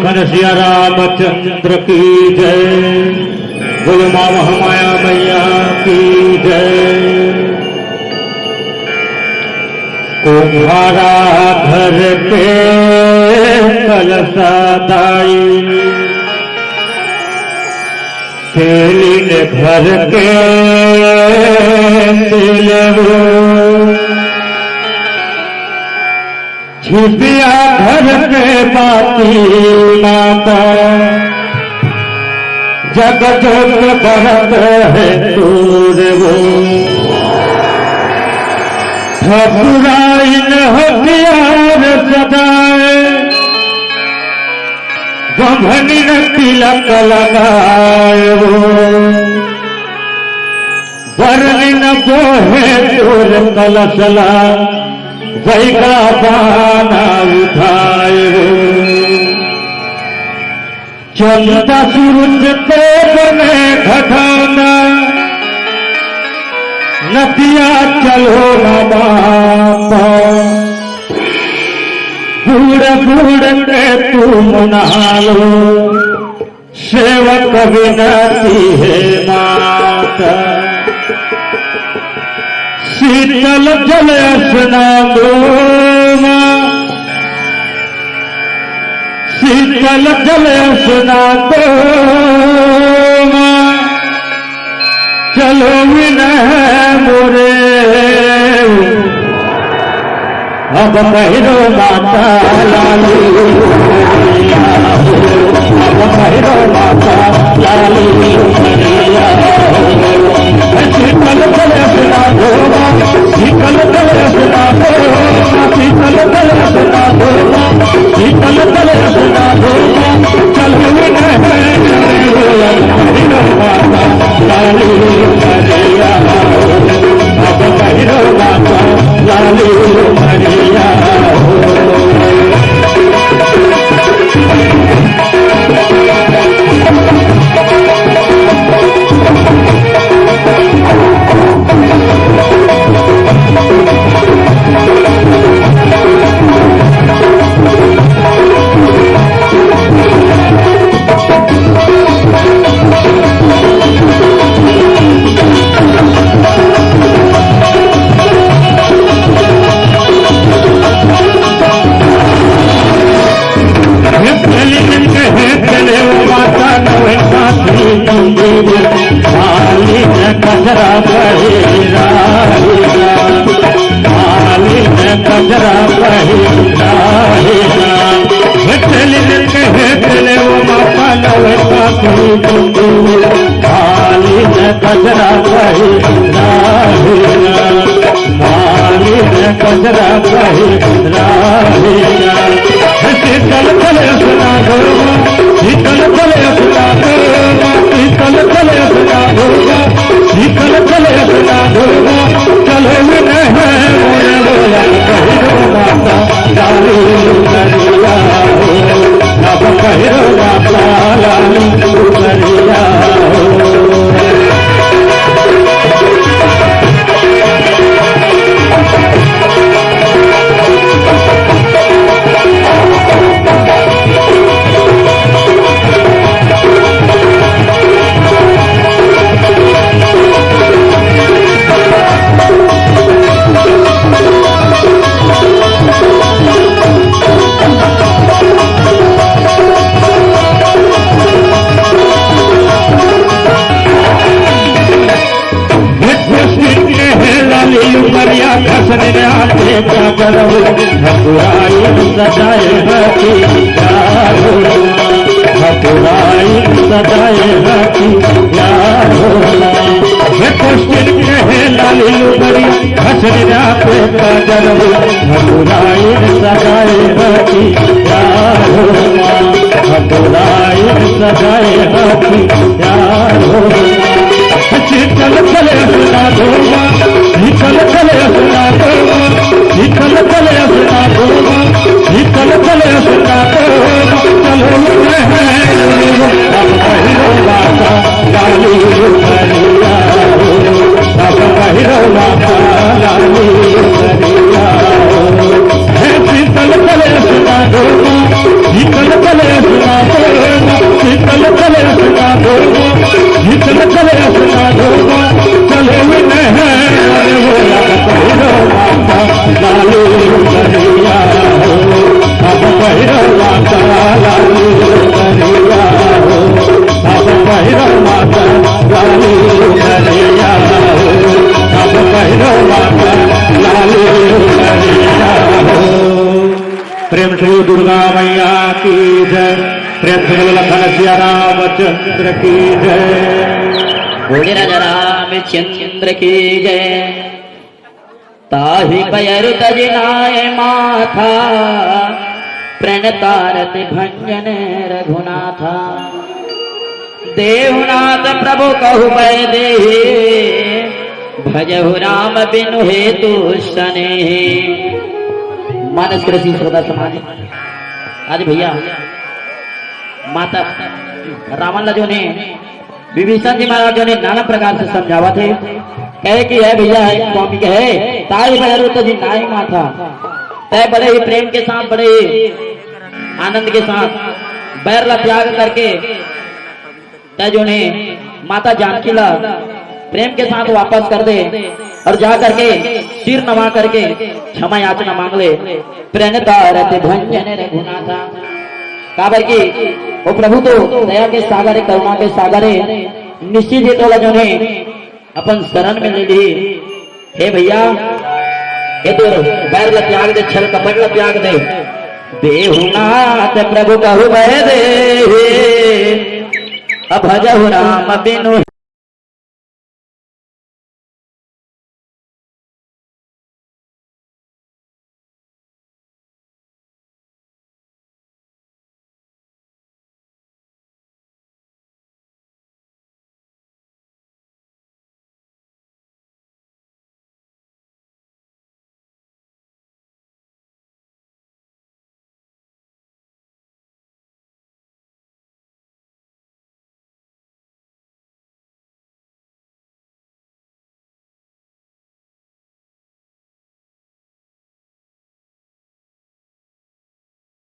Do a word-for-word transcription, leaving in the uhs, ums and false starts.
सिया रामचंद्र की जय। बोलो माँ महामाया मैया की जय। कुम्हारा घर के कलसा दाई, तेलिन घर के तेलवो, छिपिया घर के बाती माता, जग जोत बरत है तोर वो। ठकुराइन हथियार सजाए, बभनिन तिलक लगाए वो। बरनिन बोहे तोर कलसला, बैगा बाना उठाए वो। चंदा सूरज को बने घटाना, नदिया चलो न मापा। बूढ़ बूढ़ के तू मना लो, सेवक विनती हे माता। शीतल जल स्नान दो माँ, शीतल जल स्नान दो माँ, चलो विनय मोरे। अब पहिरो माता लाली, अब पहिरो माता लाली, शीतल जल स्नान दो माँ, शीतल जल स्नान दो माँ, शीतल जल स्नान दो माँ, शीतल जल स्नान दो माँ, चल विनय, अब पहिरो माता लाली, अब पहिरो माता लाली, प्रेम से बोलो लखन सिया रामचंद्र की जय। बोले राजा रामचंद्र की जय। ताहि बयरु तजि नाय माथा, प्रणतारति भंजन रघुनाथा। देवनाथ प्रभु कहु बैदेही, भजहु राम बिनु हेतु सनेही। मानस कृषि श्रोता समाज, आज भैया माता रावण ला जो ने विभीषण जी महाराज जो ने नाना प्रकार से समझावत हे, कहे कि हे भैया, हे स्वामी कहे, ताहि बयरु तजि नाय माथा। तय बड़े ही प्रेम के साथ, बड़े ही आनंद के साथ बैर ला त्याग करके तय जो ने माता जानकी ला प्रेम के साथ वापस कर दे और जा करके सिर नवा करके क्षमा याचना मांग ले। प्रणतारति भंजन रघुनाथा। काबर कि वो प्रभु तो दया के सागर हे, करुणा के सागर हे, निश्चित ही तोला जो ने अपन शरण में ले ली। हे भैया, ये तो बैर ला त्याग दे, छल कपट ला त्याग दे। देहु नाथ प्रभु कहु बैदेही, अब भजहु राम बिनु